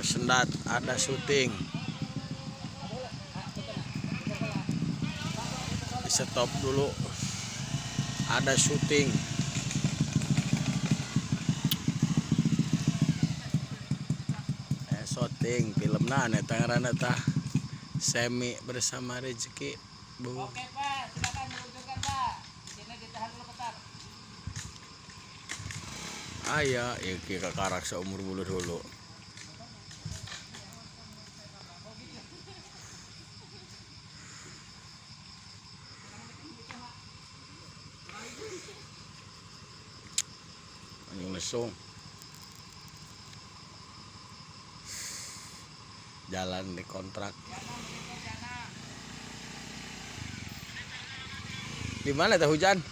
Sendat ada syuting. Di stop dulu. Ada syuting. Syuting filmna eta ngaranna tah Semi Bersama Rezeki. Bu. Oke Pak, silakan meluncurkan Pak. Sini ditahan dulu bentar. Aya, ieu kieu kakarak saumur bulu dulu. Anjing lesung. Jalan dikontrak. Di mana teh hujan?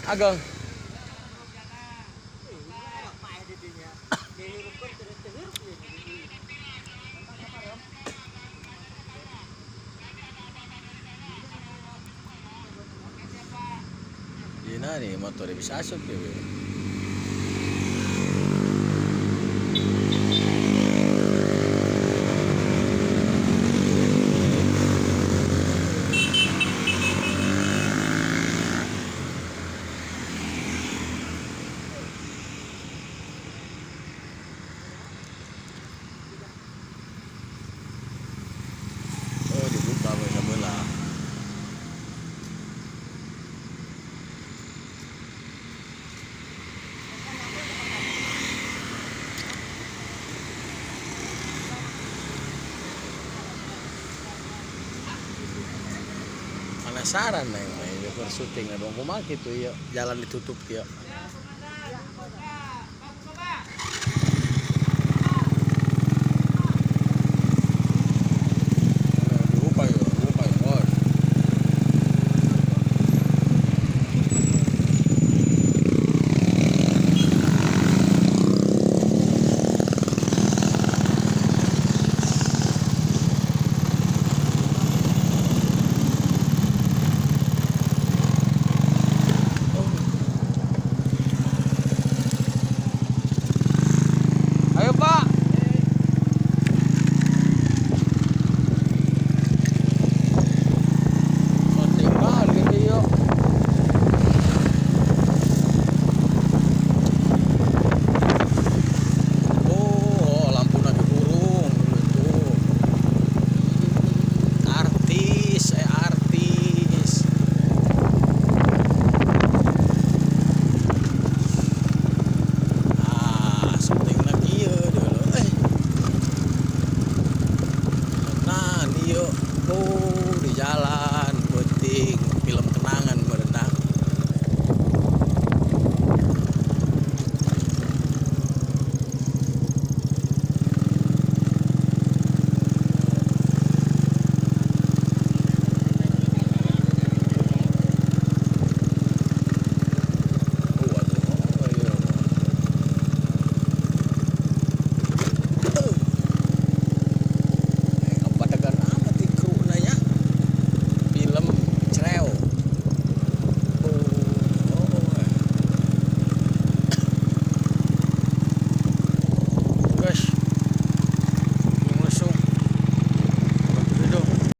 Ageng. Dina nih motor bisa asup ya. Oh, dibuka sebelah. Penasaran neng, main syuting dong kumaha kitu ieu, jalan ditutup kieu.